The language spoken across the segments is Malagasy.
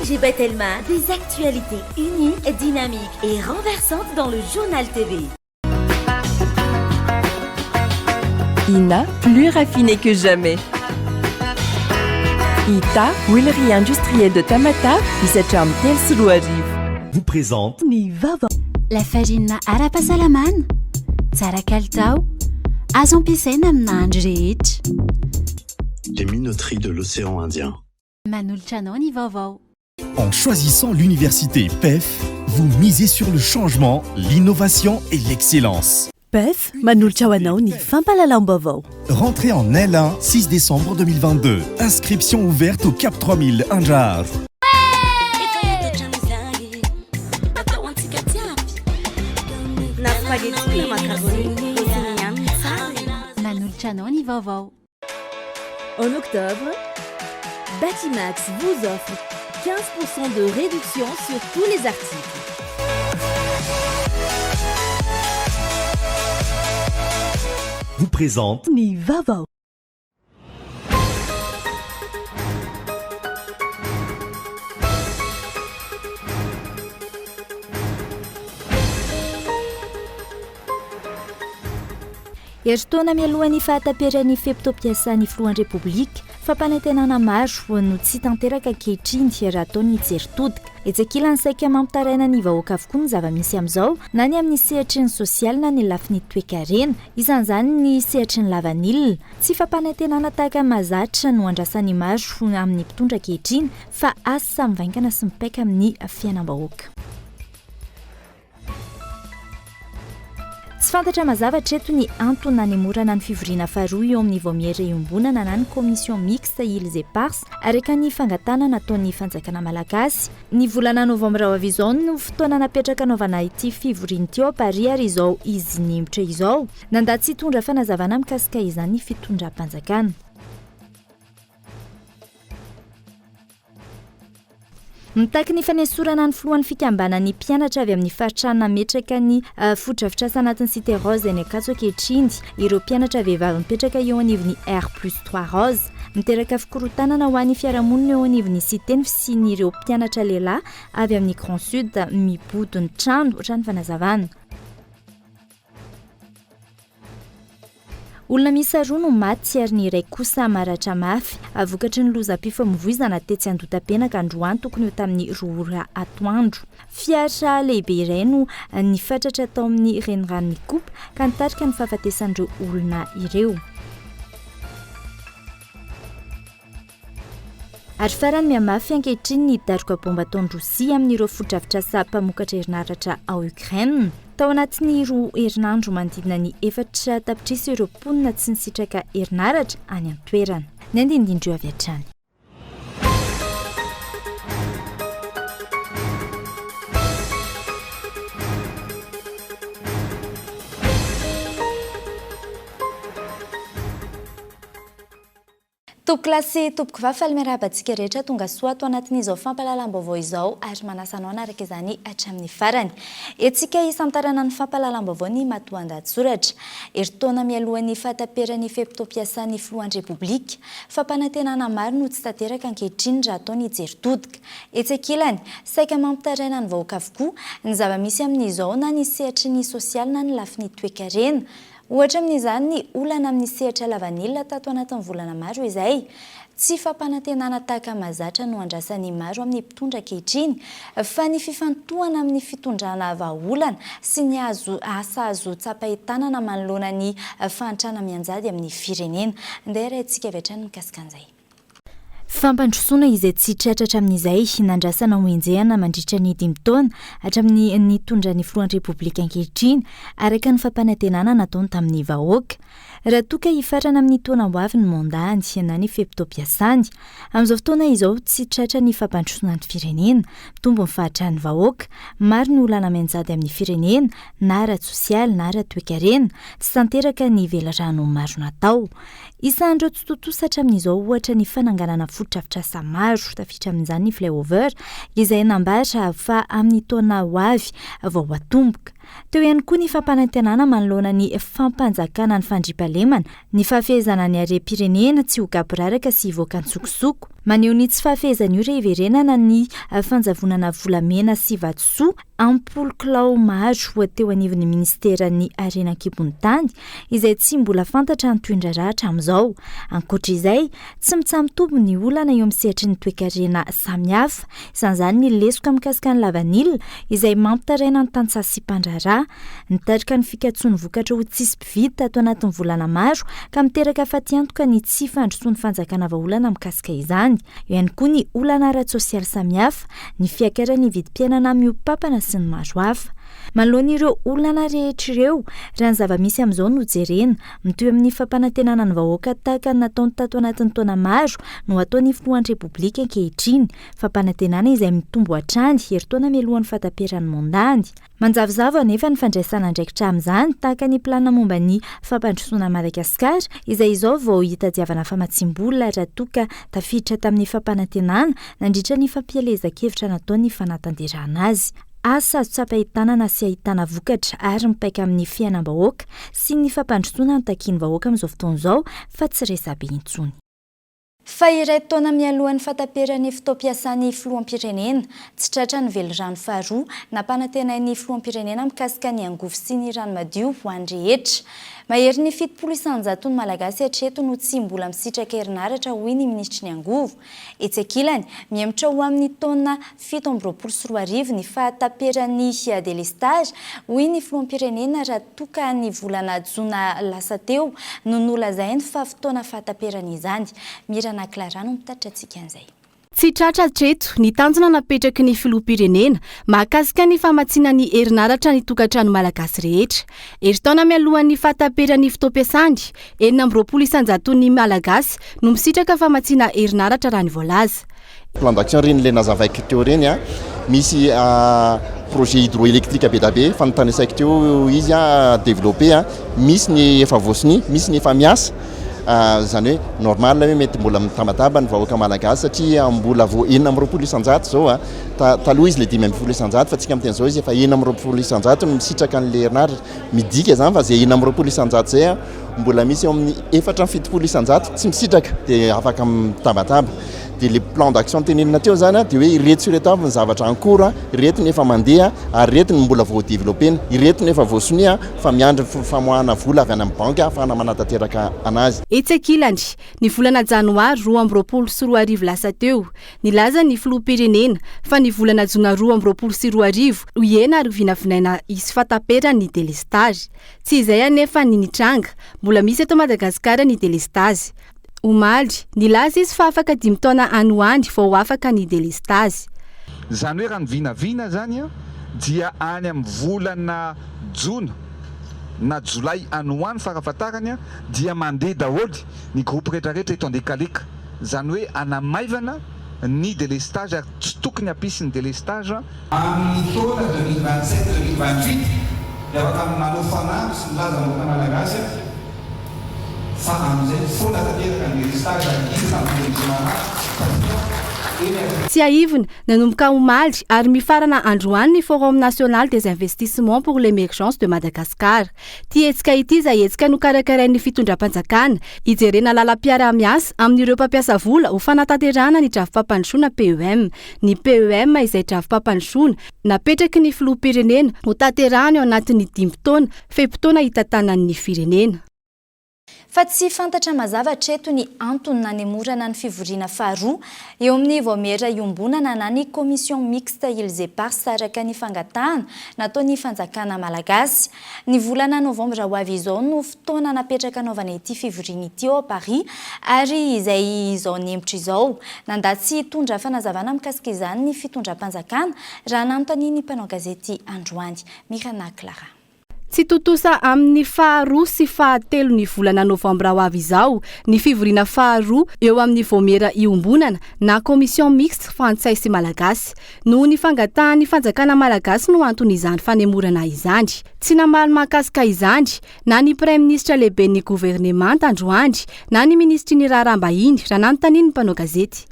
ONG Batelma, des actualités uniques, dynamiques et renversantes dans le Journal TV. Ina, plus raffiné que jamais. Ita, huilerie industrielle de Tamatave, misy hatramin'ny 2003. Vous présente. Ny vaovao. Lafarinina ara-pahasalamana, tsara kalitao, azo ampiasaina amin'ny nahandro rehetra. Les minoteries de l'océan Indien. Manolotra anao ny vaovao. En choisissant l'université PEF, vous misez sur le changement, l'innovation et l'excellence. PEF, manolotra ho anao ny fampahalalam-baovao. Rentrée en L1, 6 décembre 2022. Inscription ouverte au Cap 3000 Andraharo. Manolotra anao ny vaovao. En octobre, Batimax vous offre 15% de réduction sur tous les articles. Vous présente. Ny vaovao. Herintaona mialohan'ny fahataperan'ny fe-potoam-piasan'ny filohan'ny Repoblika, fampanantenana maro no tsy tanteraka ankehitriny raha atao ny jery todika. Etsy ankilany, saika mampitaraina ny vahoaka avokoa ny zava-misy amin'izao, na ny amin'ny sehatry ny sosialy na ny lafiny toekarena. Isan'izany ny sehatry ny lavanila. Tsy fampanantenana tahaka ny mahazatra no andrasan'ny maro amin'ny mpitondra ankehitriny fa asa mivaingana sy mipaika amin'ny fiainam-bahoaka. Tsy fantatra mazava hatreto ny antony nanemorana ny fivoriana faharoa eo amin'ny Vaomiera iombonana na ny Commission mixte Îles Éparses, araka ny fangatahana nataon'ny fanjakana malagasy. Ny volana novambra ho avy izao no fotoana napetraka hanaovana ity fivoriana ity ao Paris ary izao izy nihemotra izao. Nandà tsy hitondra fanazavana mikasika izany ny fitondram-panjakana. Mitaky ny fanesorana ny filohan'ny fikambanan'ny mpianatra avy amin'ny faritra nametraka ny fotodrafitrasa anatin'ny Cité Rose eny Ankatso ankehitriny ireo mpianatra vehivavy mipetraka eo anivon'ny R plus trois Rose. Miteraka fikorontanana ho an'ny fiarahamonina eo anivon'ny Cité ny fisian'ireo mpianatra lehilahy avy amin'ny Grand Sud mibodo ny trano, raha ny fanazavana. Olona miisa roa no maty ary ny iray kosa maratra mafy vokatry ny lozam-pifamoivoizana tetsy Andotapenaka androany tokony ho tamin'ny roa ora atoandro. Fiara lehibe iray no nifatratra tao amin'ny reniranon'Ikopa ka nitarika ny fahafatesan'ireo olona ireo. Ary farany, mihamafy ankehitriny ny daroka baomba ataon'i Rosia amin'ireo fotodrafitrasa mpamokatra herinaratra ao Ukraine. Tao anatin'ny roa herinandro, manodidina ny 4 tapitrisa ireo mponina tsy nisitraka herinaratra any an-toerana. Ny andinindindreo avy hatrany. Tompokolahy sy tompokovavy, faly miarahaba antsika rehetra tonga soa ato anatin'izao fampahalalam-baovao izao ary manasa anao hanaraka izany hatramin'ny farany. Hetsika hisantarana ny fampahalalam-baovao ny matoandahatsoratra. Herintaona mialohan'ny fahataperan'ny fe-potoam-piasan'ny filohan'ny Repoblika, fampanantenana maro no tsy tanteraka ankehitriny raha atao ny jery todika. Etsy ankilany, saika mampitaraina ny vahoaka avokoa ny zava-misy amin'izao na ny sehatry ny sosialy na ny lafiny toekarena. Ohatra amin'izany ny olana amin'ny sehatra lavanila tato anatin'ny volana maro izay. Tsy fampanantenana tahaka mahazatra no andrasan'ny maro amin'ny mpitondra ankehitriny fa ny fifantohana amin'ny fitondrana vahaolana sy ny azo asa azo tsapain-tanana manoloana ny fahantrana mianjady amin'ny firenena. Ndeha arahintsika avy hatrany mikasika an'izay. Fampandrosoana izay tsy tratra hatramin'izay, nandrasana ho enjehina mandritra ny dimy taona hatramin'ny nitondran'ny filohan'ny Repoblika ankehitriny, araka ny fampanantenana nataony tamin'ny vahoaka. Raha toa ka hifarana amin'ny taona ho avy ny mandat-ny na ny fe-potoam-piasany. Amin'izao fotoana izao, tsy tratra ny fampandrosoana ny firenena, mitombo ny fahatran'ny vahoaka, maro ny olana mianjady amin'ny firenena na ara-tsosialy na ara-toekarena, tsy tanteraka ny velirano maro natao. Isan'ireo tsy tontosa hatramin'izao ohatra ny fananganana fotodrafitrasa maro, tafiditra amin'izany ny flyover, izay nambara fa amin'ny taona ho avy vao hatomboka. Teo ihany koa ny fampanantenana manoloana ny fampanjakana ny fandriampahalemana, ny fahafehezana ny harem-pirenena tsy ho gaboraraka sy hivoaka an-tsokosoko. Maneho ny tsy fahafehezan'io raha hiverenana ny fanjavonana volamena sy vatosoa am-polo kilao maro teo anivon'ny minisiteran'ny Harena an-kibon'ny tany, izay tsy mbola fantatra ny tohin-draharaha hatramin'izao. Ankoatra izay, tsy mitsaha-mitombo ny olana eo amin'ny sehatry ny toekarena samihafa, isan'izany ny lesoka mikasika ny lavanila, izay mampitaraina ny tantsaha sy mpandraharaha. Nitarika ny fikatsoan'ny vokatra ho tsisy mpividy tato anatin'ny volana maro, ka miteraka fatiantoka ny tsy fandrosoan'ny fanjakana vahaolana mikasika izany. Eo ihany koa ny olana ara-tsosialy samihafa, ny fiakaran'ny vidim-piainana mihoa-pampana sy ny maro hafa. Manoloana ireo olana rehetra ireo, raha ny zava-misy amin'izao no jerena, mitohy amin'ny fampanantenana ny vahoaka tahaka ny nataony tato anatin'ny taona maro no ataon'ny filohan'ny Repoblika ankehitriny, fampanantenana izay mitombo hatrany herintaona mialohan'ny fahataperan'ny mandany. Manjavozavo anefa ny fandraisana andraikitra amin'izany, tahaka ny planina momba ny fampandrosoana an'i Madagasikara, izay izao vao hitadiavana famatsiam-bola raha toa ka tafiditra tamin'ny fampanantenana nandritra ny fampielezan-kevitra nataony ny fanatanterahana azy. Asa azo tsapain-tanana sy ahitana vokatra ary mipaika amin'ny fiainam-bahoaka sy ny fampandrosoana ny takian'ny vahoaka amin'izao fotoana izao fa tsy resabe intsony. Fa iray taona mialohan'ny fahataperan'ny fotoam-piasan'ny filoham-pirenena, tsy tratra ny velirano faharoa nampanantenain'ny filoham-pirenena mikasika ny angovo sy ny rano madio ho an'ny rehetra. Maherin'ny 70 isan-jaton'ny Malagasy hatreto no tsy mbola misitraka herinaratra hoy ny minisitry ny angovo. Etsy ankilany, mihemotra ho amin'ny taona 2027 ny fahataperan'ny delestazy, hoy ny filoham-pirenena raha toa ka ny volana jona lasa teo no nolazainy fa fotoana fahataperana izany. Mirana Clara no mitatitra antsika an'izay. Tsy tratra hatreto ny tanjona napetraky ny filoham-pirenena mahakasika ny famatsiana ny herinaratra ny tokantrano malagasy rehetra. Herintaona mialohan'ny fahataperan'ny fotoam-piasany, 26 isan-jaton'ny Malagasy no misitraka famatsiana herinaratra raha ny voalaza. Plan d'action ireny ilay nazavaiko teo ireny a, misy projet hydroélectrique be dia be efa notanisaiko teo izy a, développé a, misy ny efa voasonia, misy ny efa miasa, izany hoe normal hoe mety mbola mitabataba ny vahoaka malagasy satria mbola vao 26% izao a, taloha izy ilay 15% fa tsika miteny izao izy efa 26% no misitraka an'ilay herinaratra, midika izany fa izay 26% izay a, mbola misy eo amin'ny 74% tsy misitraka dia afaka mitabataba. Dia le plan d'action tenenina teo zany dia hoe ireto sy ireto avy ny zavatra en cours, ireto ny efa mandeha ary ireto ny mbola vao developena, ireto ny efa voasonia fa miandry ny famoahana vola avy any amin'ny banky ahafahana manatanteraka anazy. Etsy ankilany, ny volana janoary 2022 lasa teo, nilaza ny filoham-pirenena fa ny volana jona 2022 ho hihena ary vinavinaina hisy fahataperan'ny delestazy. Tsy izay anefa ny nitranga, mbola misy eto Madagasikara ny delestazy. Omaly, nilaza izy fa afaka dimy taona any ho any vao ho afaka ny delestazy. Izany hoe raha ny vinavina izany dia any amin'ny volana jona na jolay any ho any farafahatarany dia mandeha daholo ny groupe rehetrarehetra eto Andekaleka. Izany hoe hanamaivana ny délestage ary tsy tokony hampisy ny délestage. Amin'ny taona 2027, 2028 dia afaka manao fanamby sy milaza amin'ny vahoaka malagasy aho fa amin'izay foana tanteraka ny délestage ary hidina amin'ny teny satria eny an. Tsiahivina, nanomboka omaly ary mifarana androany ny Forum national des investissements pour l'émergence de Madagascar. Ity hetsika ity izay hetsika nokarakarain'ny fitondram-panjakana, hijerena lalam-piaraha-miasa amin'ireo mpampiasa vola ho fanatanterahana ny drafi-pampandrosoana PEM. Ny PEM izay drafi-pampandrosoana napetraky ny filoham-pirenena hotanterahana eo anatin'ny dimy taona, fe-potoana hitantanany ny firenena. Fa tsy fantatra mazava hatreto ny antony nanemorana ny fivoriana faharoa eo amin'ny vaomiera iombonana na ny Commission mixte Îles Éparses araka ny fangatahana nataon'ny fanjakana malagasy. Ny volana novambra ho avy izao no fotoana napetraka hanaovana ity fivoriana ity ao Paris ary izay izao nembotra izao. Nandà tsy hitondra fanazavana mikasika izany ny fitondram-panjakana raha nanontanian'ny mpanao gazety androany. Mirana Clara. Tsy tontosa amin'ny faharoa sy fahatelo ny volana novambra ho avy izao ny fivoriana faharoa eo amin'ny vaomiera iombonana na commission mixte frantsay sy malagasy. Noho ny fangatahan'ny fanjakana malagasy no anton'izany fanemorana izany. Tsy namaly mahakasika izany na ny praiminisitra lehiben'ny governemanta androany na ny minisitry ny raharaham-bahiny raha nanontanian'ny mpanao gazety.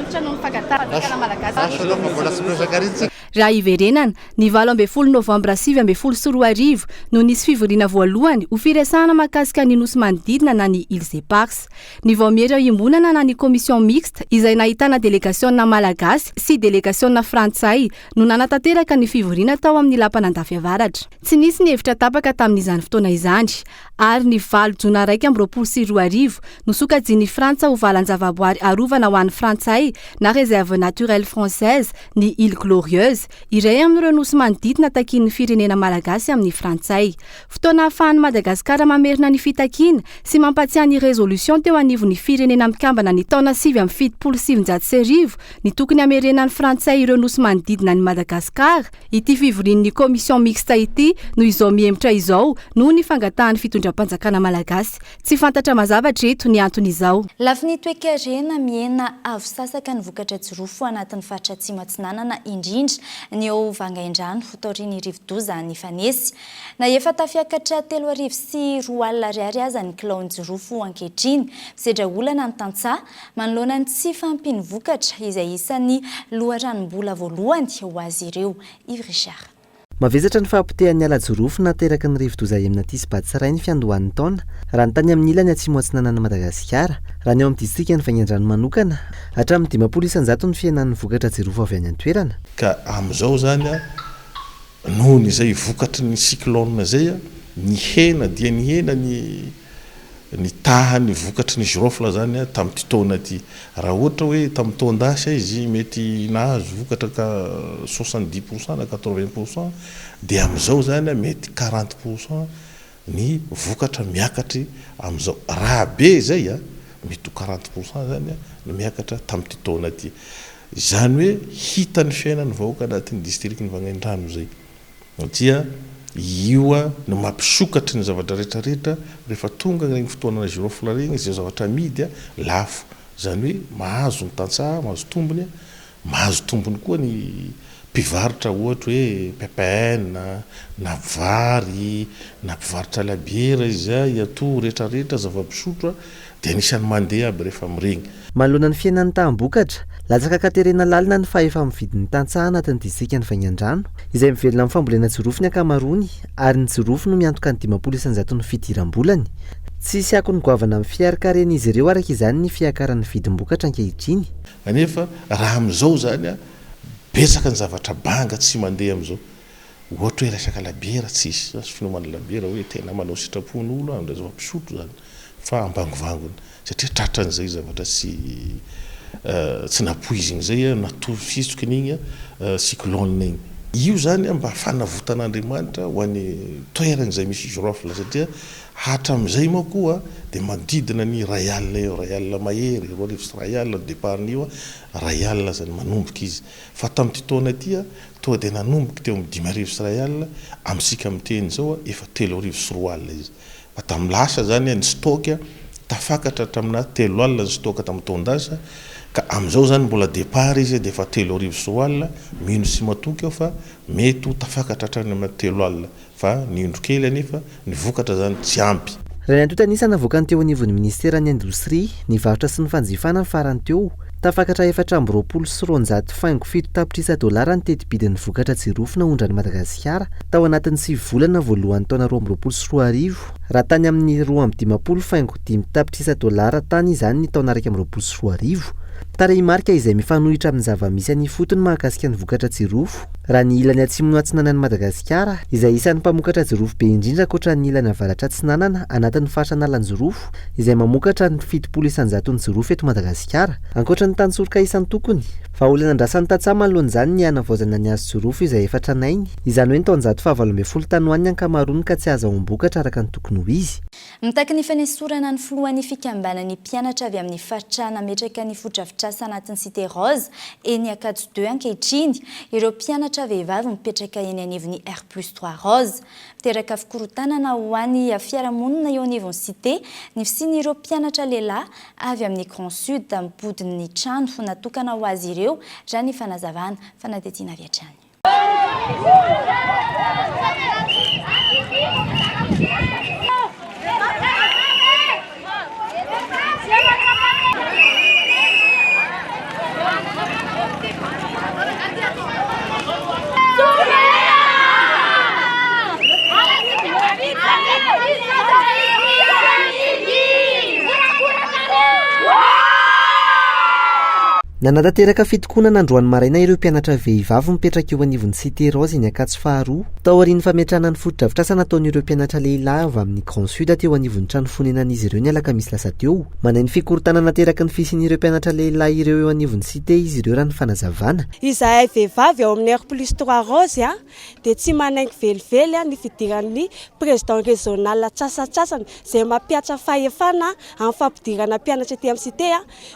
Mihemotra noho ny fangatahan'ny Malagasy. Raha hiverenana, ny 18 novambra 2019 no nisy fivoriana voalohany ho firesahana mahakasika ny nosy manodidina na ny Îles Éparses. Ny vaomiera iombonana na ny Commission mixte izay nahitana delegasiona malagasy sy delegasiona frantsay no nanatanteraka ny fivoriana tao amin'ny lapan'Andafiavaratra. Tsy nisy ny hevitra tapaka tamin'izany fotoana izany ary ny 8 jona 2021 no sokajian'i Frantsa ho valan-javaboary arovana ho an'ny Frantsay na Réserve naturelle française ny Îles Glorieuses, iray amin'ireo nosy manodidina takian'ny firenena malagasy amin'ny Frantsay. Fotoana ahafahan'i Madagasikara mamerina ny fitakiana sy mampatsiahy ny résolution teo anivon'ny Firenena Mikambana ny taona 1979 ny tokony hamerenan'ny Frantsay ireo nosy manodidina an'i Madagasikara Ity fivorian'ny Commission mixte ity no izao mihemotra izao noho ny fangatahan'ny fitondram-panjakana malagasy. Tsy fantatra mazava hatreto ny anton'izao. Lafiny toekarena, mihena avo sasaka ny vokatra jirofo anatin'ny faritra Atsimo Atsinanana indrindra ny eo Vangaindrano taorian'ny rivodoza nifanesy. Na efa tafiakatra 2003 ariary aza ny kilaon'ny jirofo ankehitriny, misedra olana ny tantsaha Manoloana ny tsy fahampian'ny vokatra, izay isan'ny loharanom-bola voalohany ho azy ireo. Yves Richard. Mavesatra ny fahapotehan'ny ala jirofo nateraky ny rivodoza Emnati sy Batsirai ny fiandohan'ny taona, raha ny tany amin'ny ilany atsimo atsinanan'i Madagasikara. Raha ny ao amin'ny distrikan'i Vaingandrano manokana, hatramin'ny 50% ny fihenan'ny vokatra jirofo avy any an-toerana. Ka amin'izao izany noho ny izay vokatry ny cyclone izay, nihena dia nihena ny ny tahan'ny vokatry ny girofle zany tamin'ity taona ity. Raha ohatra hoe tamin'ny taon-dasa izy mety nahazo vokatra ka 70% na 80% dia amin'izao zany mety 40% ny vokatra miakatry amin'izao. Raha be izay mety ho 40% zany no miakatra tamin'ity taona ity. Izany hoe hitan'ny fiainan'ny vahoaka anatin'ny distrikan'i Vangaindrano izay. Satria io no mampisokatry ny zavatra rehetra rehetra rehefa tonga ireny fotoanana girofle ireny izay zavatra amidy lafo. Izany hoe mahazo ny tantsaha, mahazo tombony, mahazo tombony koa ny mpivarotra ohatra hoe ppn na vary na mpivarotra labiera izay atoa rehetra rehetra zava-pisotro dia anisan'ny mandeha aby rehefa amin'ireny. Manoloana ny fihenan'ny taham-bokatra, latsaka an-katerena lalina ny fahefa-mividin'ny tantsaha anatin'ny distrikan'i Vaingandrano, izay mivelona amin'ny fambolena jirofo ny ankamaroany ary ny jirofo no miantoka ny 50 isan-jaton'ny fidiram-bolany. Tsy hisy akony goavana amin'ny fiharikaren'izy ireo araka izany ny fiakaran'ny vidim-bokatra ankehitriny. Kanefa raha amin'izao izany, betsaka ny zavatra banga tsy mandeha amin'izao. Ohatra hoe resaka labiera, tsisy finomana labiera hoe tena manao sitrapo ny olo any, zava-pisotro izany fa ambangovangony satria tratran'izay zavatra tsy tsy nampoiziny izay natory fihetsokiny iny cyclone iny. Io izany mba fanavotan'Andriamanitra ho an'ny toerana izay misy girofle satria hatramin'izay manko dia manodidina ny iray alina eo, iray alina mahery, 2002 alina ny départ-n'io, iray alina izany manomboka izy. Fa tamin'ity taona ity Toa dia nanomboka teo amin'ny 2005, amintsika miteny izao efa 2003 izy. Fa tamin'ny lasa izany ny stock tafakatra hatraminà 30 ny stock tamin'ny taon-dasa, ka amin'izao izany mbola départ izy dia efa 2003, mino sy matoky aho fa mety ho tafakatra hatrany amina 30 fa ny indro kely anefa ny vokatra izany tsy ampy. Raha ny antontan'isa navoakan'ny teo anivon'ny minisiteran'ny Indostria, ny varotra sy ny fanjifana ny farany teo, tafakatra 224 faingo fito tapitrisa dolara ny teti-bidin'ny vokatra jirofo naondran'i Madagasikara tao anatin'ny sivy volana voalohan'ny taona 2022, raha tany amin'ny 52 faingo dimy tapitrisa dolara tany izany ny taona 2021. Tarehimarika izay mifanohitra amin'ny zava-misy any ifotony mahakasika ny vokatra jirofo. Raha ny ilany atsimo atsinanan'i Madagasikara, izay isan'ny mpamokatra jirofo be indrindra ankoatra ny ilany avaratra atsinanana anatin'ny faritra Analanjirofo, izay mamokatra ny 70 isan-jaton'ny jirofo eto Madagasikara. Ankoatra ny tantsoroka isan-tokony, vahaolana andrasan'ny tantsaha manoloana izany ny hanavaozana ny hazo jirofo izay efa tranainy, izany hoe ny taonjato faha-18 tany ho any ny ankamaroany ka tsy ahazahoam-bokatra araka ny tokony ho izy. Mitaky ny fanesorana ny filohan'ny fikambanan'ny mpianatra avy amin'ny faritra nametraka ny fotodrafitrasa anatin'ny Cité Rose eny Ankatso Deux ankehitriny ireo mpianatra vehivavy mipetraka eny anivon'ny R plus trois Rose. Miteraka fikorontanana ho an'ny fiarahamonina eo anivon'ny Cité ny fisian'ireo mpianatra lehilahy avy amin'ny Grand Sud mipody ny trano natokana ho azy ireo raha ny fanazavana. Fanadihadiana avy hatrany. Nanatanteraka fitokonana androany maraina ireo mpianatra vehivavy mipetraka eo anivon'ny Cité Rose eny Ankatso faharoa, taorian'ny fametrahana ny fotodrafitrasa nataon'ireo mpianatra lehilahy avy amin'ny Grand Sud teo anivon'ny trano fonenan'izy ireo ny alakamisy lasa teo. Manahy ny fikorontanana ateraky ny fisian'ireo mpianatra lehilahy ireo eo anivon'ny Cité izy ireo raha ny fanazavana. Izahay vehivavy ao amin'ny R plus 3 Rose dia tsy manaiky velively ny fidiran'ny Président Régional antsasantsasany izay mampiatra fahefana amin'ny fampidirana mpianatra ety amin'ny Cité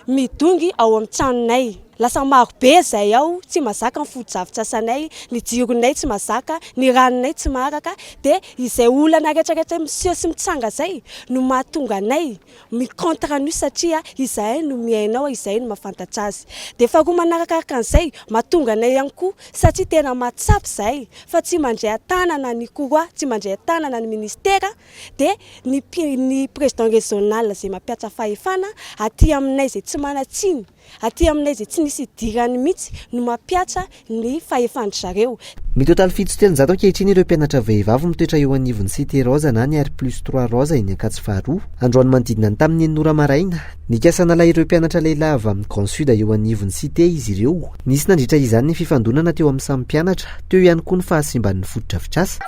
midongy ao amin'ny tranonay. Lasa maro be izay ao, tsy mazaka ny fotodrafitrasanay, ny jironay tsy mazaka, ny ranonay tsy maharaka, dia izay olana rehetrarehetra miseho sy mitranga izay no mahatonga anay mi-contre an'io satria izahay no miaina ao, izahay no mahafantatra azy. Dia faharoa manarakaraka an'izay, mahatonga anay ihany koa satria tena mahatsapa izahay fa tsy mandray an-tanana ny COROA, tsy mandray an-tanana ny ministera, dia ny ny président régional izay mampiatra fahefana aty aminay izay tsy manan-tsiny, aty aminay izay tsy nisy idirany mihitsy no mampiatra ny fahefan-dry zareo. Mitotaly 307 ankehitriny ireo mpianatra vehivavy mitoetra eo anivon'ny Cité Rose na ny R plus 3 Rose eny Ankatso faharoa. Androany manodidina ny tamin'ny enina ora maraina, nikasa hanala ireo mpianatra lehilahy avy amin'ny Grand Sud eo anivon'ny Cité izy ireo. Nisy nandritra izany ny fifandonana teo amin'ny samy mpianatra, teo ihany koa ny fahasimban'ny fotodrafitrasa.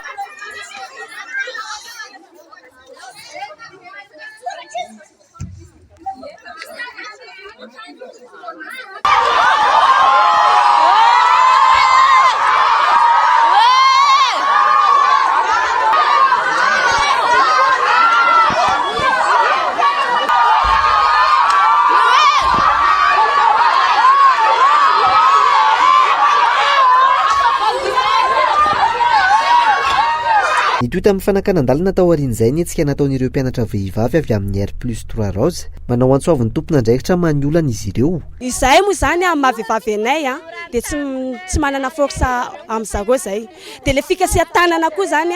Nitohy tamin'ny fanakanan-dalana tao aorian'izay ny hetsika nataon'ireo mpianatra vehivavy avy amin'ny R plus 3 Rose. Manao antso avo ny tompon'andraikitra hamaha ny olana izy ireo. Izahay moa izany amin'ny maha vehivavy anay dia tsy tsy manana force amin'ny zareo izay. Dia ilay fikasihan-tanana koa izany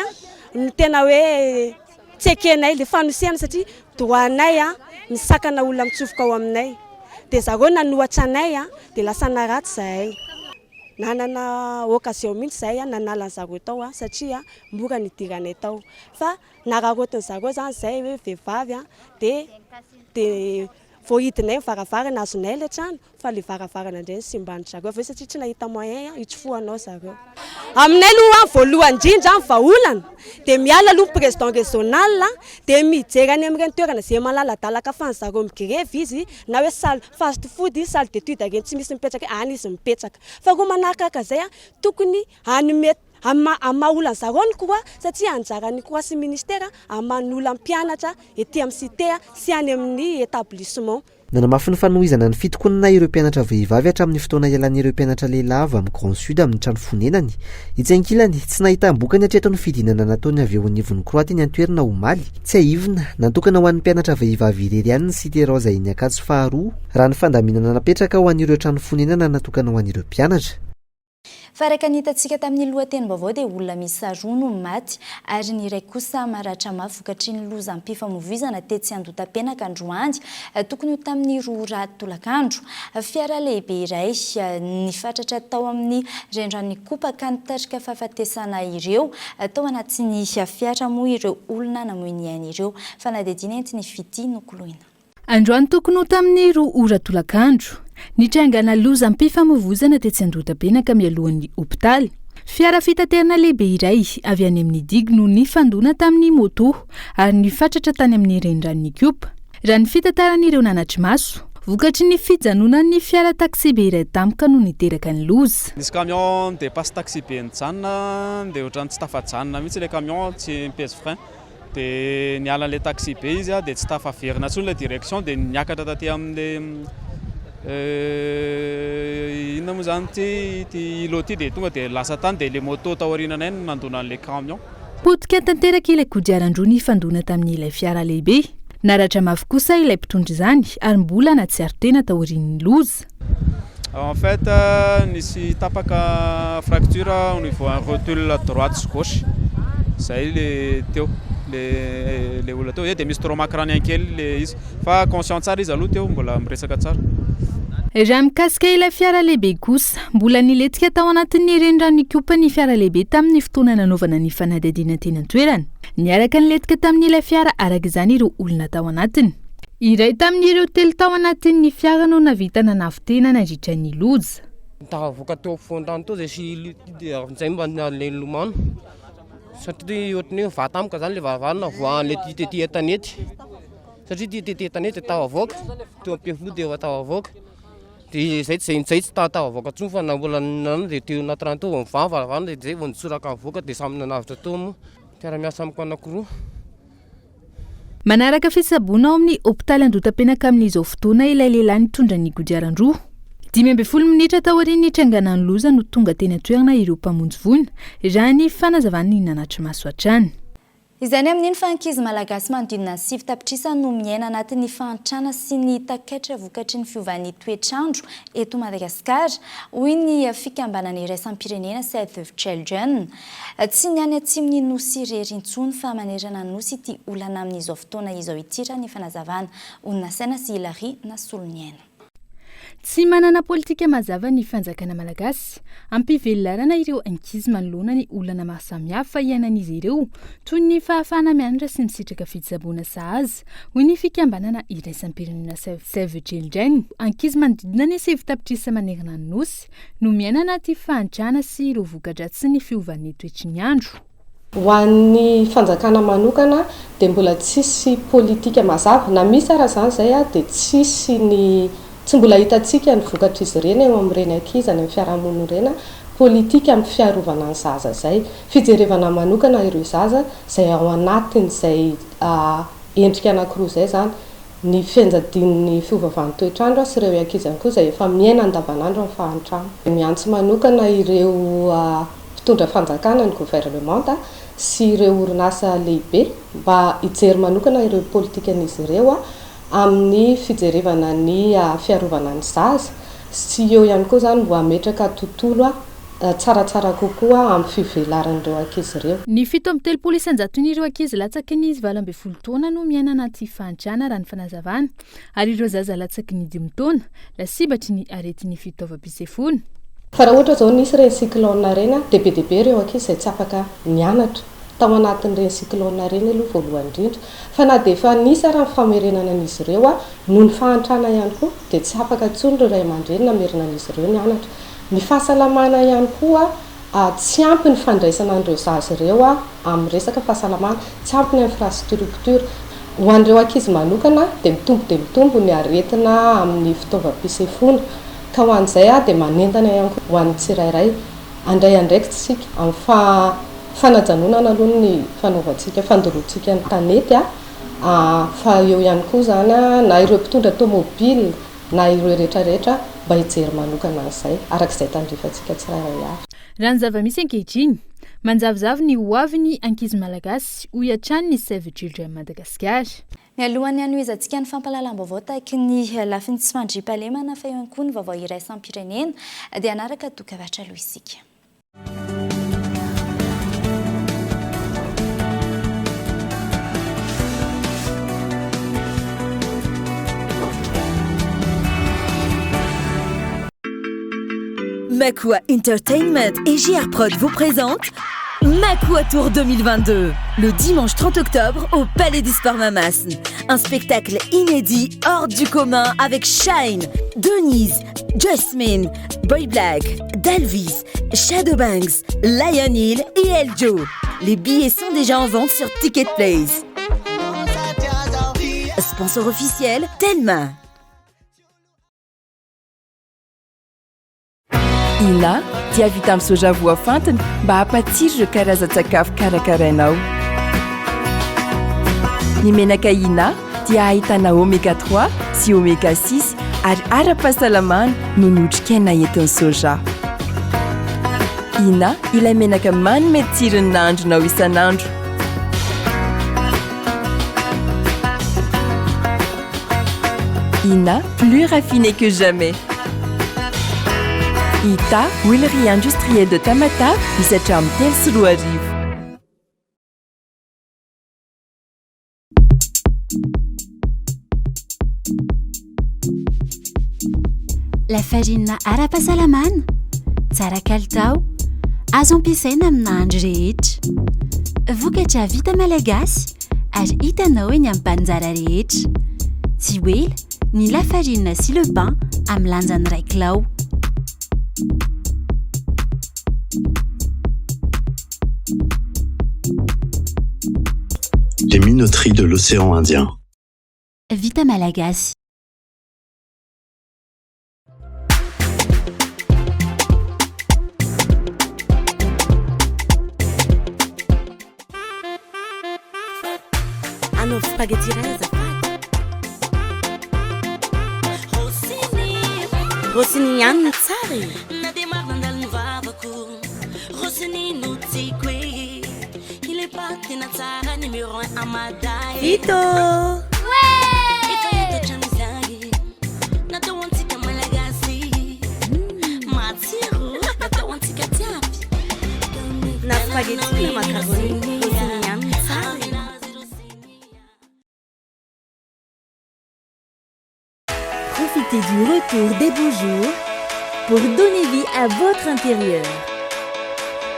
no tena hoe Tsy ekenay le fanosehana satria droit nay a misakana olona mitsofoka ao aminay de zareo nanohatra anay a de lasa naratsy zahay. Nanana occasion mihitsy zahay nanala an'zareo tao a satria mora nidiranay tao fa nararaotin zareo zany zay hoe vehivavy a de de voahidinay ny varavarana azonay le trano Fa le varavarana ndray no simban-dry zareo avy eo satria tsy nahita moyen hitsofohana ao zareo. Aminay aloha voalohany indrindra ny vahaolana dia miala aloha ny président régional dia mijery any amin'ireny toerana izay malaladalaka afahan'ny zareo migrevy izy na hoe salle fast food, salle d'étude ireny tsy misy mipetraka any izy mipetraka. Faharoa manaraka izay tokony hanome hamaha olana zareo ny croix satria anjaran'ny croix sy ministera hamaha ny olan'ny mpianatra ety amin'ny cité sy any amin'ny établissement. Nanamafy ny fanohizana ny fitokonana ireo mpianatra vehivavy hatramin'ny fotoana ialan'ireo mpianatra lehilahy avy amin'ny Grand Sud amin'ny trano fonenany. Etsy ankilany, tsy nahitam-bokany hatreto ny fidinana nataony avy eo anivon'ny Croix teny an-toerana omaly. Tsiahivina, natokana ho an'ny mpianatra vehivavy irery ihany ny Cité Rose eny Ankatso faharoa, raha ny fandaminana napetraka ho an'ireo trano fonenana natokana ho an'ireo mpianatra. Fa araka ny hitantsika tamin'ny lohatenim-baovao dia olona miisa roa no maty ary ny iray kosa maratra mafy vokatry ny lozam-pifamoivoizana tetsy Andotapenaka androany tokony ho tamin'ny roa ora tolakandro. Fiara lehibe iray nifatratra tao amin'ny renirano'Ikopa ka nitarika fahafatesana ireo tao anatin'ny fiara moa ireo olona namoy ny ainy ireo. Fanadihadiana entin'i Fitia nokoloina. Androany tokony ho tamin'ny roa ora tolakandro, nitrangana lozam-pifamoivoizana tetsy Andohatapenaka mialohan'ny hopitaly. Fiara fitaterana lehibe iray avy any amin'ny digue no nifandona tamin'ny moto ary nifatratra tany amin'ny reniranon'Ikopa. Raha ny fitantaran'ireo nanatri-maso, vokatry ny fijanonan'ny fiara taksibe iray tampoka no niteraka ny loza. Nisy camion ni-depasse taxibe nijanona dia ohatran'ny tsy tafajanona mihitsy ilay camion, tsy nipèse frein. Dia niala an'ilay taxi be izy dia tsy tafaverina intsony ilay direction dia niakatra taty amin'ilay inona moa izany ity ity îlot ity dia tonga dia lasa tany dia ilay moto tao aoriananay no nandona an'ilay camion. Potika tanteraka ilay kodiaran-droa nifandona tamin'ilay fiara lehibe. Naratra mafy kosa ilay mpitondra izany ary mbola nahatsiaro tena taorian'ny loza. En fait nisy tapaka fracture au niveau un rotule droite sy gauche zay le teo le le olona teo dia misy trauma crânien kely le izy fa conscient tsara izy aloha teo mbola miresaka tsara. Raha mikasika ilay fiara lehibe kosa, mbola nilentika tao anatin'ny reniranon'Ikopa ny fiara lehibe tamin'ny fotoana nanaovana ny fanadihadiana teny an-toerana. Niaraka nilentika tamin'ilay fiara araka izany ireo olona tao anatiny. Iray tamin'ireo telo tao anatin'ny fiara no nahavita nanavo-tena nandritra ny loza. Tafavoaka teo afovoan-drano teo zay sy dia zay mba le nilomano satria ohatran'ny hoe mivaha tampoka zany le varavarana voahan'le ty tety an-tanety satria ty tety an-tanety tafavoaka teo am-pefiloha dia efa tafavoaka dia zay tsy zay tsy tafavoaka intsony fa na mbola nanana dia teo anaty rano teo vao mivaha ny varavarana dia zay vao nitsoraka nivoaka dia samy nanavotra teo moa mpiara-miasa amiko anankiroa. Manaraka fitsaboana ao amin'ny hopitaly Andohatapenaka amin'izao fotoana ilay lehilahy nitondra ny kodiaran-droa. 15 minitra taorian'ny nitranganan'ny loza no tonga teny an-toerana ireo mpamonjy voina, raha ny fanazavan'ny nanatri-maso hatrany. Izay ny amin'iny fa ankizy malagasy manodidina ny 9 tapitrisa no miaina anatin'ny fahantrana sy ny takaitra vokatry ny fiovan'ny toetr'andro eto Madagasikara, hoy ny fikambanana iraisam-pirenena Save the Children. Tsy ny any atsimon'ny Nosy irery intsony fa manerana ny Nosy ity olana amin'izao fotoana izao ity raha ny fanazavana. Oninasaina sy Hilary Nasoloniaina. Tsy manana politika mazava ny fanjakana malagasy hampivelarana ireo ankizy manoloana ny olana maro samihafa iainan'izy ireo toy ny fahafahana mianatra sy misitraka fitsaboana sahaza, hoy ny fikambanana iraisam-pirenena Save the Children. Ankizy manodidina ny 9 tapitrisa manerana ny Nosy no miaina anaty fahantrana sy ireo voka-dratsin'ny fiovan'ny toetry ny andro. Ho an'ny fanjakana manokana dia mbola tsisy politika mazava, na misy ara izany izay dia tsisy ny, tsy mbola hitantsika ny vokatr'izy ireny eo amin'ireny ankizy any amin'ny fiarahamonina ireny, politika amin'ny fiarovana ny zaza izay, fijerevana manokana ireo zaza izay ao anatin'izay endrika anankiroa izay izany, ny fianjadian'ny fiovaovan'ny toetr'andro sy ireo ankizy ihany koa izay efa miaina andavanandro amin'ny fahantrana. Miantso manokana ireo mpitondra fanjakana, ny governemanta sy ireo orinasa lehibe mba hijery manokana ireo politikan'izy ireo amin'ny fijerevana ny fiarovana ny zaza sy eo ihany koa izany mbo hametraka tontolo tsaratsara kokoa amin'ny fivelaran'ireo ankizy ireo. Ny 37 isan-jaton'ireo ankizy latsaky ny 18 taona no miaina anaty fahantrana raha ny fanazavana, ary ireo zaza latsaky ny dimy taona, lasibatry ny aretin'ny fitaovam-pisefoana. Fa raha ohatra izao nisy ireny cyclone ireny dia be dia be ireo ankizy izay tsy afaka nianatra tao anatin'ireny cyclone ireny aloha voalohany indrindra. Fa na dia efa nisy ara ny famerenana an'izy ireo noho ny fahantrana ihany koa dia tsy afaka intsony ireo ray aman-dreny namerina an'izy ireo nianatra. Ny fahasalamana ihany koa, tsy ampy ny fandraisana an'ireo zaza ireo amin'ny resaka fahasalamana, tsy ampy ny infrastructure. Ho an'ireo ankizy manokana dia mitombo dia mitombo ny aretina amin'ny fitaovam-pisefoana, ka ho an'izay dia manentana ihany koa ho an'ny tsirairay handray andraikitra isika amin'ny fanajanonana aloha ny fanaovantsika, fandoroantsika ny tanety, fa eo ihany koa izany na ireo mpitondra tomobile, na ireo rehetra rehetra mba hijery manokana an'izay, araka izay tandrifantsika tsirairay avy. Raha ny zava-misy ankehitriny, manjavozavo ny ho avin'ny ankizy malagasy, hoy hatrany ny Save the Children Madagasikara. Mialohan'ny hanohizantsika ny fampahalalam-baovao tahaky ny lafiny tsy fandriampahalemana fa eo ihany koa ny vaovao iraisam-pirenena dia hanaraka dokavatra aloha isika. Makua Entertainment et JR Prod vous présentent Makua Tour 2022, le dimanche 30 octobre au Palais des Sports Mahamasina. Un spectacle inédit, hors du commun avec Shine, Denise, Jasmine, Boy Black, Dalvis, Shadow Banks, Lion Hill et El Joe. Les billets sont déjà en vente sur Ticket Place. Sponsor officiel, Telma. Ina dia vita amin'ny soja voafantina mba hampatsiro ireo karazan-tsakafo karakarainao. Ny menaka Ina dia ahitana oméga 3 sy oméga 6 ary ara-pahasalamana noho ny otrikaina entin'ny soja. Ina ilay menaka manome tsiro ny nahandronao isan'andro. Ina, plus raffiné que jamais. Ita, huilerie industrielle de Tamatave, misy hatramin'ny 2003. Lafarinina ara-pahasalamana, tsara kalitao, azo ampiasaina amin'ny nahandro rehetra. Vokatra vita malagasy ary hitanao eny amin'ny mpanjara rehetra. Tsy ho ela, ny lafarinina sy le pain amin'ny lanjany iray kilao. Les minoteries de l'océan Indien. Vita malagasy. Anaovy spaghetti iray azafady. Rossini ihany no tsara e. Na dia maro nandalo ny vavako Rossini no tiako e Il est pas tena tsara numéro un à Mada e Vita ô! Efa hita hatramin'izay Natao ho antsika Malagasy Matsiro natao ho antsika jiaby Na spaghetti na macaroni, Rossini ihany no tsara e. Profitez du retour des beaux jours pour donner vie à votre intérieur.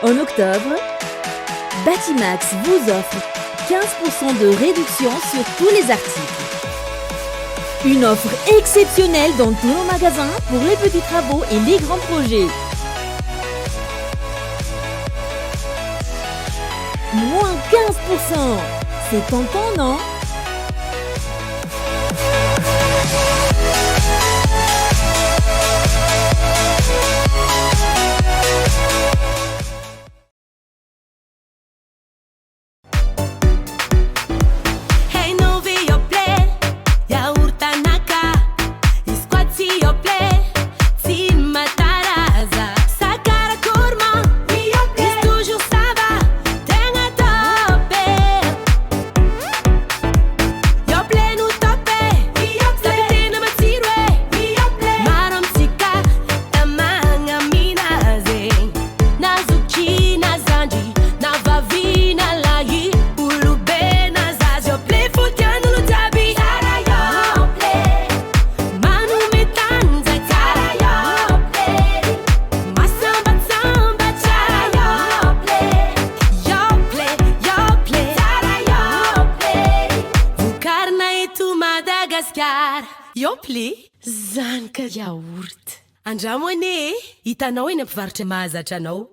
En octobre, Batimax vous offre 15% de réduction sur tous les articles. Une offre exceptionnelle dans tous nos magasins pour les petits travaux et les grands projets. Moins 15%! C'est tentant, non? Yoplait, zany ka yaourt. Andramo anie e! Hitanao eny am-pivarotra mahazatra anao.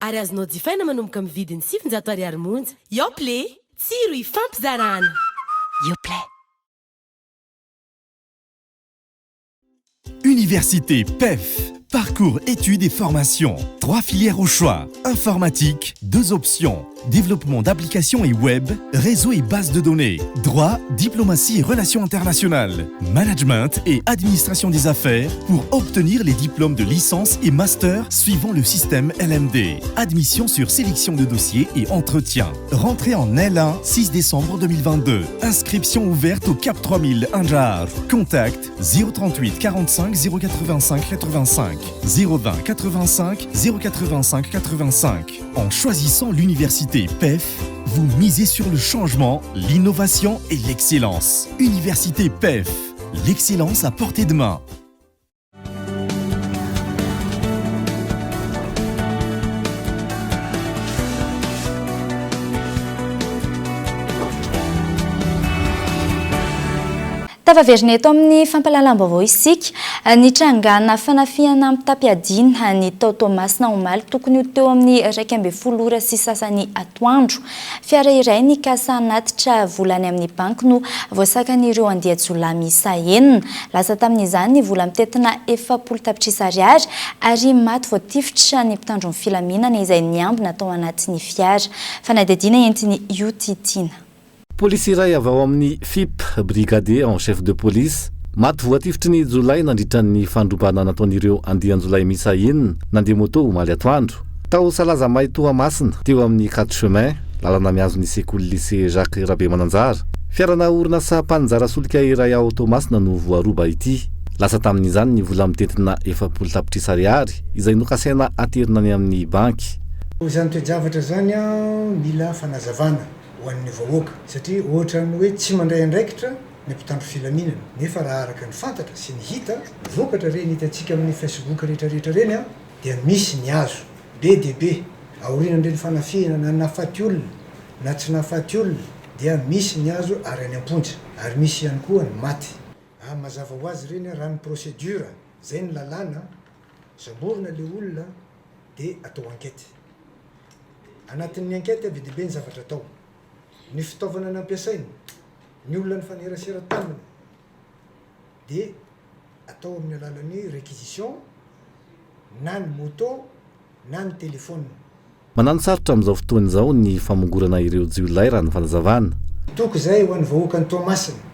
Ary azonao jifaina manomboka amin'ny vidiny 900 ariary monja. Yoplait, tsiro ifampizarana. Yoplait. Université PEF. Parcours études et formations. 3 filières au choix. Informatique, 2 options. Développement d'applications et web, réseau et base de données. Droit, diplomatie et relations internationales. Management et administration des affaires pour obtenir les diplômes de licence et master suivant le système LMD. Admission sur sélection de dossiers et entretien. Rentrée en L1, 6 décembre 2022. Inscription ouverte au Cap 3000 Andraharo. Contact 038 45 085 85 020 85 085 85. En choisissant l'université PEF, vous misez sur le changement, l'innovation et l'excellence. Université PEF, l'excellence à portée de main. Tafaverina eto amin'ny fampahalalam-baovao isika. Nitrangana fanafihana mitam-piadiana ny tao Toamasina omaly tokony ho teo amin'ny 11 ora sy sasany atoandro. Fiara iray nikasa hanatitra vola any amin'ny banky no voasakan'ireo andian-jiolahy miisa enina. Lasa tamin'izany ny vola mitentina 40 tapitrisa ariary ary maty voatifitra ny mpitandro ny filaminana izay niambina tao anatin'ny fiara. Fanadihadiana entin'i Ioty Tiana. Polisy iray avy ao amin'ny FIP, Brigadier en chef de police, maty voatifitry ny jiolahy nandritra ny fandrobana nataon'ireo andian-jiolahy miisa enina nandeha moto omaly atoandro. Tao Salazamay Toamasina, teo amin'ny Quatre Chemins, lalana mihazo ny sekoly Lycée Jacques Rabemananjara. Fiarana orinasa mpaninjara solika iray ao Toamasina no voaroba ity. Lasa tamin'izany ny vola mitentina 40 tapitrisa ariary izay nokasaina haterina any amin'ny banky. Izany toe-javatra izany mila fanazavana. ho an'ny vahoaka satria ohatran'ny hoe tsy mandray andraikitra ny mpitandro filaminana nefa raha araka ny fantatra sy ny hita, ny vokatra ireny hitantsika amin'ny facebook rehetra rehetra ireny dia misy ny azo be dia be aorianan'ireny fanafihana na nahafaty olona na tsy nahafaty olona dia misy ny azo ary any am-ponja ary misy ihany koa ny maty. Ah mazava ho azy ireny raha ny procédure, zay ny lalàna, samborina le olona de atao enquête. Anatin'ny enquête be dia be ny zavatra atao. Ny fitaovana nampiasainy, ny olona nifanerasera taminy de atao amin'ny alalan'ny réquisition na ny moto na ny téléphone. Manano sarotra amin'izao fotoana izao ny famongorana ireo jiolahy raha ny fanazavana. Toky izay ho an'ny vahoakan'i Toamasina,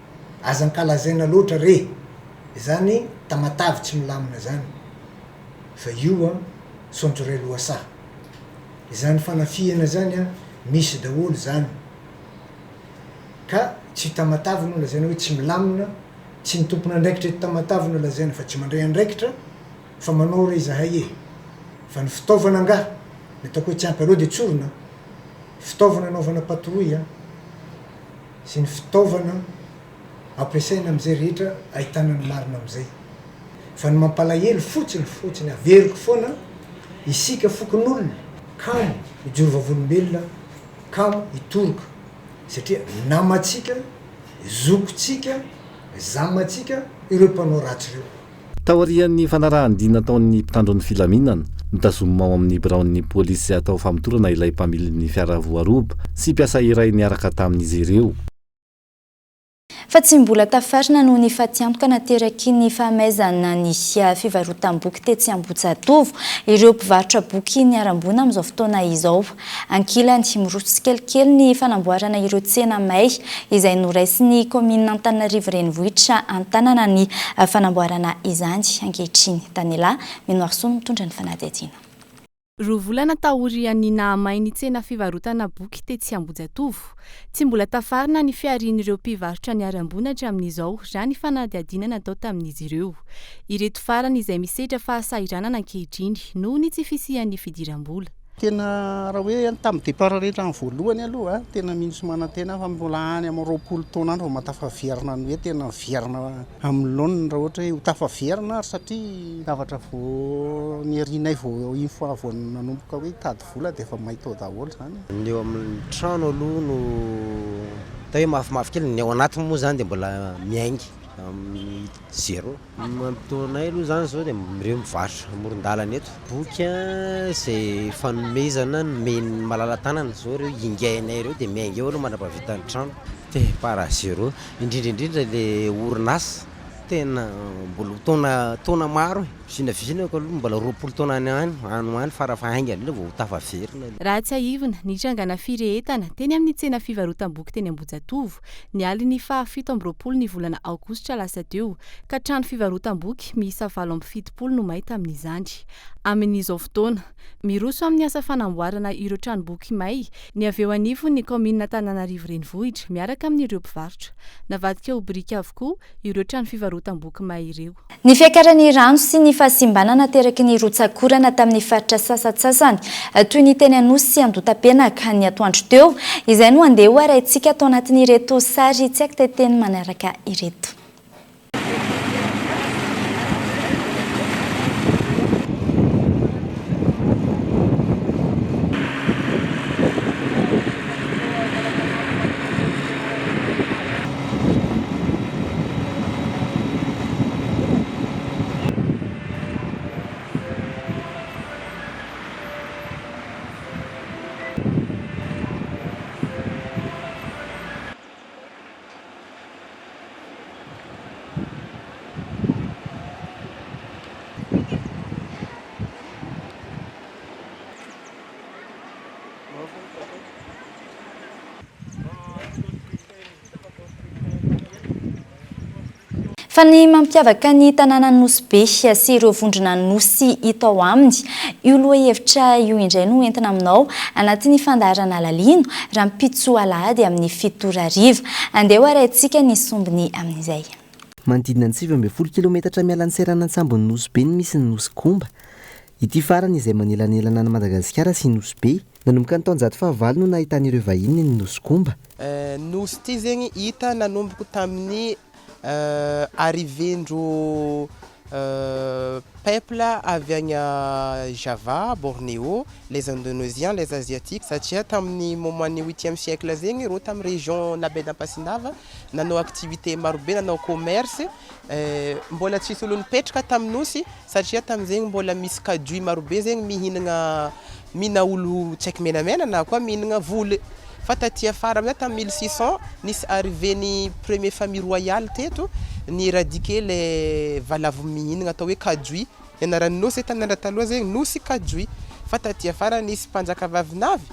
aza ankalazaina loatra re izany Tamatave tsy milamina izany fa io an Sonjorey lohasaha. Izany fanafihana izany an misy daholo izany ka tsy Tamatave no lazaina hoe tsy milamina, tsy ny tompon'andraikitra eto Tamatave no lazaina fa tsy mandray andraikitra, Fa manao re izahay e! Fa ny fitaovana angaha ny ataoko hoe tsy ampy aleo dia tsorina an! Fitaovana anaovana patrouille an! Sy ny fitaovana ampiasaina amin'izay rehetra ahitana ny marina amin'izay. Fa ny mampalahelo fotsiny fotsiny averiko foana isika fokonolona kamo hijoro vavolombelona kamo hitoroka satria namantsika, zokintsika, zamantsika ireo mpanao ratsy ireo. Taorian'ny fanarahan-dia nataon'ny mpitandro ny filaminana, notazomina ao amin'ny biraon'ny polisy atao famotorana ilay mpamilin'ny fiara voaroba sy mpiasa iray niaraka tamin'izy ireo. Fa tsy mbola tafarina noho ny fatiantoka nateraky ny fahamaizana ny fivarotam-boky tetsy Ambohijatovo ireo mpivarotra boky niharam-boina amin'izao fotoana izao. Ankilany, miroso tsikelikely ny fanamboarana ireo tsena may izay noraisin'ny kaominina Antananarivo Renivohitra an-tanana ny fanamboarana izany ankehitriny. Daniela Minoarisoa no mitondra ny fanadihadiana. Roa volana taorian'ny nahamay ny tsena fivarotana boky tetsy Ambohijatovo, tsy mbola tafarina ny fiharian'ireo mpivarotra niharam-boina hatramin'izao, raha ny fanadihadiana natao tamin'izy ireo. Ireto farany izay misedra fahasahiranana ankehitriny noho ny tsy fisian'ny fidiram-bola. Tena raha hoe tamin'ny départ rehetra amin'ny voalohany aloha, tena mino sy manantena aho fa mbola any amin'ny 20 taona any vao mahatafaverina ny hoe tena miverina amin'ny laoniny raha ohatra hoe ho tafaverina ary satria zavatra vao niarinay vao une fois vao nanomboka hoe hitady vola dia efa may tao daholo izany. Ny eo amin'ny trano aloha no atao hoe mafimafy kely, ny ao anatiny moa izany dia mbola miainga amin'ny zéro. Mampitaona aloha zany zao dia ireo mivarotra amoron-dalana eto. Boky izay fanomezana nomen'ny malala-tanana zao ireo ingainay ireo dia miainga eo aloha mandra-pahavita ny trano. Départ à zéro, indrindra indrindra ilay orinasa tena mbola ho taona taona maro e, vinavinako aloha mbola 20 taona any any any ho any farafahaingana indrindra vao ho tafaverina. Raha tsiahivina, nitrangana firehetana teny amin'ny tsena fivarotam-boky teny Ambohijatovo ny alin'ny faha 27 ny volana aogositra lasa teo, ka trano fivarotam-boky miisa 78 no may tamin'izany. Amin'izao fotoana, miroso amin'ny asa fanamboarana ireo tranomboky may ny avy eo anivon'ny kaominina Antananarivo Renivohitra miaraka amin'ireo mpivarotra. Navadika ho biriky avokoa ireo trano fivarotam-boky may ireo. Ny fiakaran'ny rano sy ny fahasimbana nateraky ny rotsak'orana tamin'ny faritra sasantsasany toy ny teny Anosy sy Andotapenaka ny atoandro teo, izay no andeha ho arahintsika ato anatin'ireto sary tsy akitaiteny manaraka ireto. Fa ny mampiavaka ny tanànan'i Nosy Be sy ireo vondrona nosy hita ao aminy, io lohahevitra io indray no entina aminao anatin'ny fandaharana Lalino, rahampitso alahady amin'ny 7 ora hariva. Andeha ho arahintsika ny sombiny amin'izay. Manodidina ny 19 kilometatra miala ny seranan-tsambon'i Nosy Be ny misy ny Nosy Komba. Ity farany izay manelanelana an'i Madagasikara sy Nosy Be. Nanomboka ny taonjato fahavalo no nahitan'ireo vahiny ny Nosy Komba. Nosy ty zegny hita nanomboko tamin'ny arrivée-ndreo. Peuple avy agny Java, Bornéo, les Indonésiens, les Asiatiques satria tamin'ny moment-n'ny huitième siècle zegny ireo tamin'ny région Nabed Ampasindava nanao activité marobe, nanao commerce, mbola tsisy olo nipetraka tamin'ny nosy satria tamin'izegny mbola misy kaduy marobe zegny mihinagna mihina olo tsy haiko menamena na koa mihinagna voly fa taty afara amizay tamin'ny 1600 nisy arrivée ny premier famille royale teto ni éradiquer le valavo mihinagna atao hoe kaduy ny anaran'ny nosy tamin'ny andro taloha zegny nosy kaduy fa taty afara nisy mpanjaka vavinavy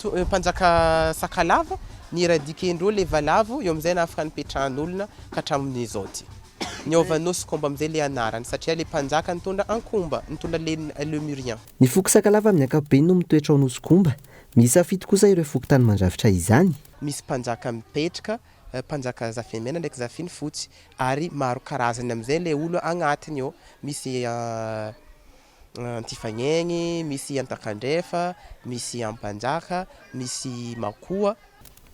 Mpanjaka Sakalava, ni éradiquer-ndreo le valavo, eo amizay nahafaka nipetrahan'olona ka hatramin'izao ty. Niova Nosy Komba amizay le anarany satria le mpanjaka nitondra ankomba, nitondra le Lemurien. Ny foko Sakalava amin'ny ankapobeny no mitoetra ao Nosy Komba. Miisa fito kosa ireo fokontany mandrafitra izany. Misy mpanjaka mipetraka, mpanjaka Zafimena ndraiky Zafinifotsy, ary maro karazany amizay le olo agnatiny eo, misy Antifagnegny, misy Antakandrefa, misy Ampanjaka, misy Makoa.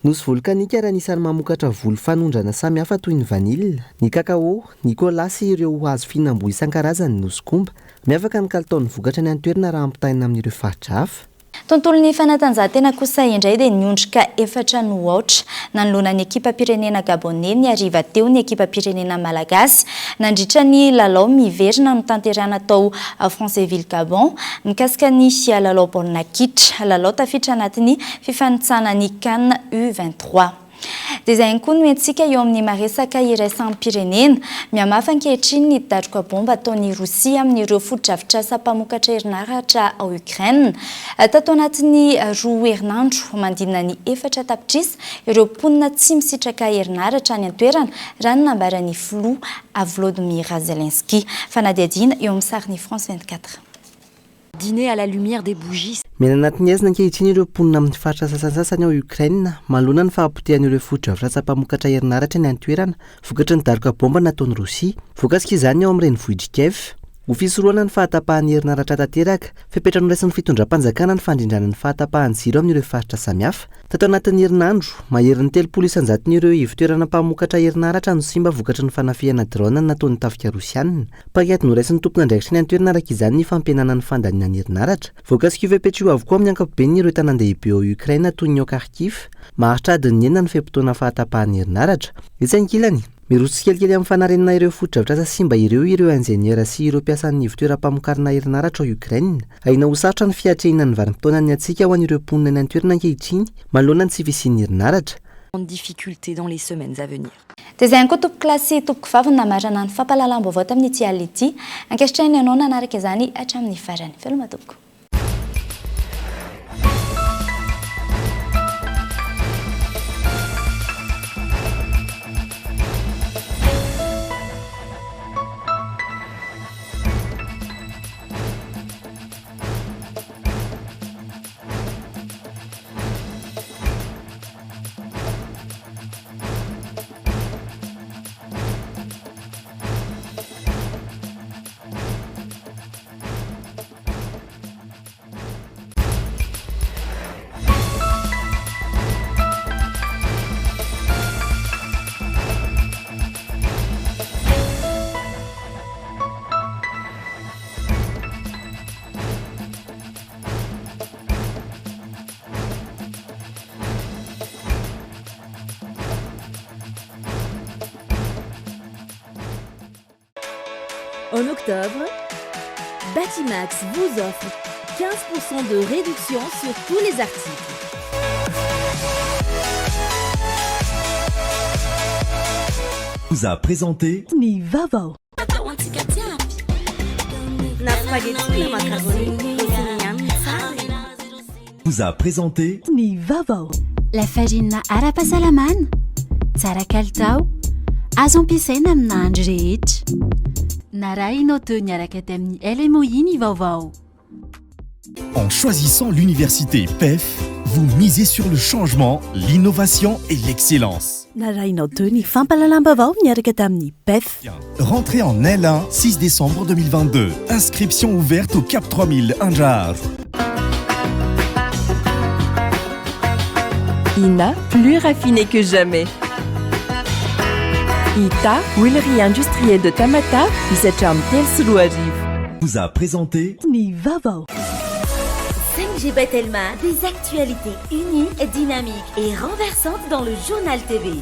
Nosy volkanika ary anisan'ny mamokatra voly fanondrana samihafa toy ny vanille, ny cacao, ny cola sy ireo hazo fihinam-boa isan-karazany ny Nosy Komba. Miavaka ny kalitaon'ny vokatra any an-toerana raha ampitahaina amin'ireo faritra hafa. Tontolon'ny fanatanjahantena kosa indray dia niondrika efatra no aotra nanoloana ny ekipam-pirenena Gaboney ny hariva teo ny ekipam-pirenena malagasy nandritra ny lalao miverina notanterahina tao Franceville Gabon mikasika ny lalao baolina kitra, lalao tafiditra anatin'ny fifanintsanana ny Can U 23. Dia izay ihany koa no entintsika eo amin'ny maresaka iraisam-pirenena. Mihamafy ankehitriny ny daroka bomba ataon'i Rosia amin'ireo fotodrafitrasa mpamokatra herinaratra ao Ukraine. Tato anatin'ny roa herinandro, manodidina ny 4 tapitrisa ireo mponina tsy misitraka herinaratra any an-toerana, raha ny nambaran'ny filoha Volodymyr Zelensky. Fanadihadiana eo amin'ny sarin'ny France 24. Dîner à la lumière des bougies. Miaina anatin'ny haizina ankehitriny ireo mponina amin'ny faritra sasantsasany ao Ukraine, manoloana ny fahapotehan'ireo fotodrafitrasa mpamokatra herinaratra eny an-toerana, vokatry ny daroka baomba nataon'i Rosia. Voakasika izany ao amin'ny renivohitr'i Kiev. Ho fisorohana ny fahatapahan'ny herinaratra tanteraka, fepetra noraisin'ny fitondram-panjakana ny fandrindrana ny fahatapahan'ny jiro amin'ireo faritra samihafa. Tato anatin'ny herinandro, maherin'ny 30 isan-jaton'ireo ivon-toerana mpamokatra herinaratra no simba vokatry ny fanafihana drone nataon'ny tafika rosiana. Paikady noraisin'ny tompon'andraikitra eny an-toerana araka izany ny fampihenana ny fandaniana ny herinaratra. Voakasik'io fepetra io avokoa amin'ny ankapobeny ireo tanàn-dehibe ao Ukraine toy ny ao Kharkiv. Maharitra adiny enina ny fe-potoana fahatapahan'ny herinaratra. Etsy ankilany, miroso tsikelikely amin'ny fanarenana ireo fotodrafitrasa simba ireo ireo injeniera sy ireo mpiasan'ny ivon-toeram-pamokarana herinaratra ao Ukraine. Ahiana ho sarotra ny fiatrehina ny vanim-potoanan'ny hatsiaka ho an'ireo mponina eny an-toerana ankehitriny manoloana ny tsy fisian'ny herinaratra. en difficulté dans les semaines à venir. Dia izay ihany koa tompokolahy sy tompokovavy no namarana ny fampahalalam-baovao tamin'ity alina ity. Ankasitrahina ianao nanaraka izany hatramin'ny farany. Veloma tompoko. En octobre, Batimax vous offre 15% de réduction sur tous les articles. Vous a présenté Ny vaovao. Na spaghetti na macaroni, ihany tsara. Vous a présenté Ny vaovao. Lafarina ara-pahasalamana, tsara kalitao, azo ampiasaina amin'ny nahandro rehetra. Narahinao teo niaraka tamin'ny LMOI ny vaovao. En choisissant l'université PEF, vous misez sur le changement, l'innovation et l'excellence. Narahinao teo ny fampahalalam-baovao niaraka tamin'ny PEF. Rentrée en L1, 6 décembre 2022. Inscription ouverte au Cap 3000 Andraharo. Ina, plus raffiné que jamais. Ita, Huilerie Industrielle de Tamatave, misy hatramin'ny 2003. Vous a présenté ny vaovao. 5G by Telma, des actualités uniques, dynamiques et renversantes dans le journal TV.